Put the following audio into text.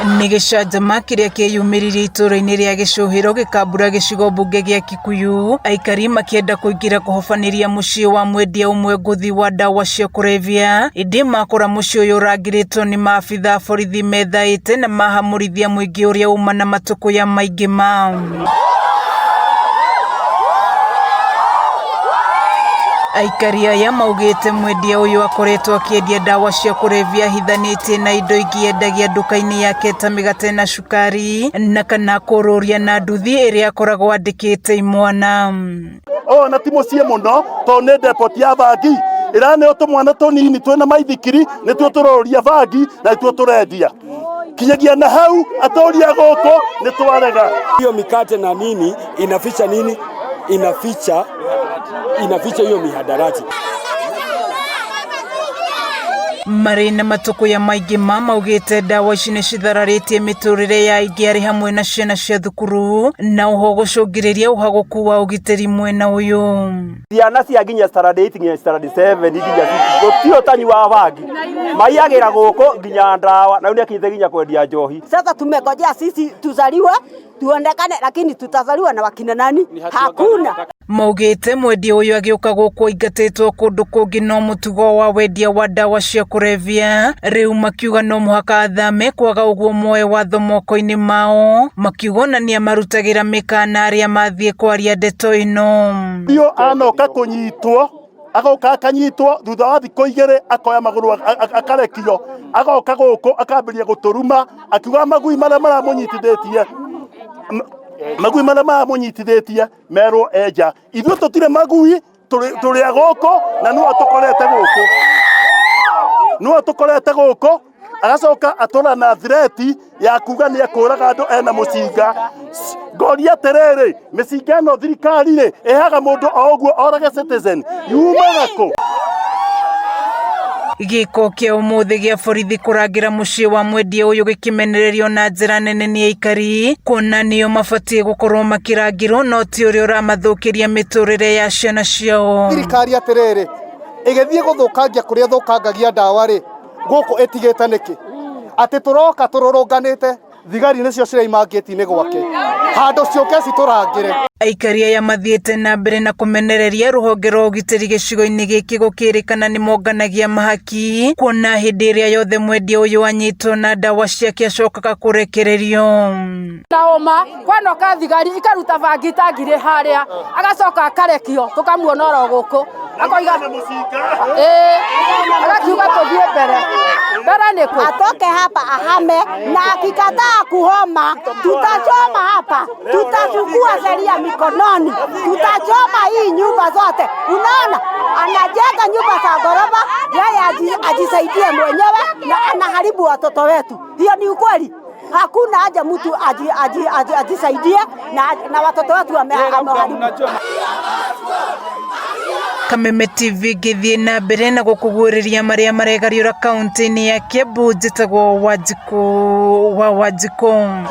Nĩ gĩcanjama kĩrĩa kĩyumĩririe itũũra-inĩ rĩa Gĩcũhĩro gĩkambura gĩcigo mbunge gĩa Kikuyu, aikari makĩenda kũingĩra kũhobanĩria mũciĩ wa mwendia ũmwe ngũthi wa ndawa cia kũrebia, ĩndĩ makora mũciĩ ũyũ ũrangĩrĩtwo nĩ maabitha a borithi methaĩte na mahamũrithia mũingĩ ũrĩa uma na matũkũya maingĩ ma. Aikari aya maugĩte mwendia ũyũ akoretwo akĩendia ndawa cia kũrebia ahithanĩtie na indo ingĩ endagia nduka-inĩ yake ta mĩgate na cukari na kana kũrũria na nduthi ĩrĩa akoragwo andĩkĩte imwana. Ũyũ na ti mũciĩ mũno tondũ nĩ depot ya bangi ĩraneo tũmwana tũnini twĩna maithikiri nĩtuo tũrorũria bangi na nĩtuo tũrendia kinyagia na hau atũria gũkũ nĩ twarega. Hiyo mikate na nini inaficha nini? Inaficha inaficha hiyo mihadarati. Marĩ na matũkũya maingĩ ma maugĩte ndawa ici nĩ cithararĩtie mĩtũrĩre ya aingĩ arĩ hamwe na ciana cia thukuru na oho gũcũngĩrĩria ũhagũku wa ũgitĩri mwena ũyũ. Ciana cia nginya standard 8 nginya standard 7 nginya 6 gũtirĩ ũtanyua bangi, maiyagĩra gũkũ nginya ndawa na rĩu nĩakinyĩte nginya kwendia njohi. Sasa tumengojea sisi tuzaliwe tuonekane, lakini tutazaliwa na wakina nani? Hakuna. Maugĩte mwendia ũyũ agĩũka gũkũ aingatĩtwo kũndũ kũngĩ no mũtugo wa wendia wa ndawa cia kũrebia rĩu makiuga no mũhaka athame kwaga ũguo moe watho moko-inĩ mao makiuga ona nĩamarutagĩra mĩkana arĩa mathiĩ kwaria ndeto ĩno. Biũ anoka kũnyitwo agoka akanyitwo thutha wa thikũ igĩrĩ akoya magũrũ akarekio agoka gũkũ akambĩrĩria gũtũruma akiuga magui marĩa maramũnyitithĩtie magui marĩa maramũnyitithĩtie merwo enja. Ithuĩ tũtirĩ magui, tũrĩ a gũkũ na nĩwe tũkorete gũkũ, nĩwe tũkorete gũkũ. Agacoka atũra na thireti ya kuga nĩ ekũraga andũ ena mũcinga. Ngoria atĩrĩrĩ, mĩcinga ĩno thirikari rĩ ĩheaga mũndũ o ũguo orage citizen yumaga kũ? Gĩko kĩa ũmũthĩ gĩa borithi kũrangĩra mũciĩ wa mwendia ũyũ gĩkĩmenererio na njĩra nene nĩ aikari kuona nĩo mabatiĩ gũkorwo makĩrangĩrwo no ti ũrĩa ũramathũkĩria mĩtũrĩre ya ciana ciao. Thirikari atĩrĩrĩ, ĩgĩthiĩ gũthũkangia kũrĩa ĩthũkangagia ndawa rĩ, gũkũ ĩtigĩte nĩkĩ? Atĩ tũroka tũrũrũnganĩte thigari nĩcio ciraima ngĩti-inĩ gwake handũ ciũke citũrangĩre. Aikari aya mathiĩte na mbere na kũmenereria rũhonge rwa ũgitĩri gĩcigo-inĩ gĩkĩ gũkĩrĩkana nĩ monganagia mahaki kuona hĩndĩ ĩrĩa yothe mwendia ũyũ anyitwo na ndawa ciake acokaga kũrekererio. Na ũma kwanoka thigari ikaruta bangi ta ngiri harĩa agacoka akarekio tukamuona oro gũkũ akoiga agakiuga tũthiĩ mbere mbere nĩ kũ. Atoke hapa ahame, na akikataa kuhoma tutachoma hapa, tutachukua sheria mikononi, tutachoma hii nyumba zote. Unaona, anajenga nyumba za ghorofa, yeye ajisaidie mwenyewe na anaharibu watoto wetu. Hiyo ni ukweli. Hakuna haja mtu ajisaidie na watoto wetu ameharibu. Kameme TV ngĩthiĩ na mbere na gũkũguũrĩria marĩa maregariũra kaunti-inĩ ya Kiambu. Njĩtagwo Wanjikũ wa Wanjikũ.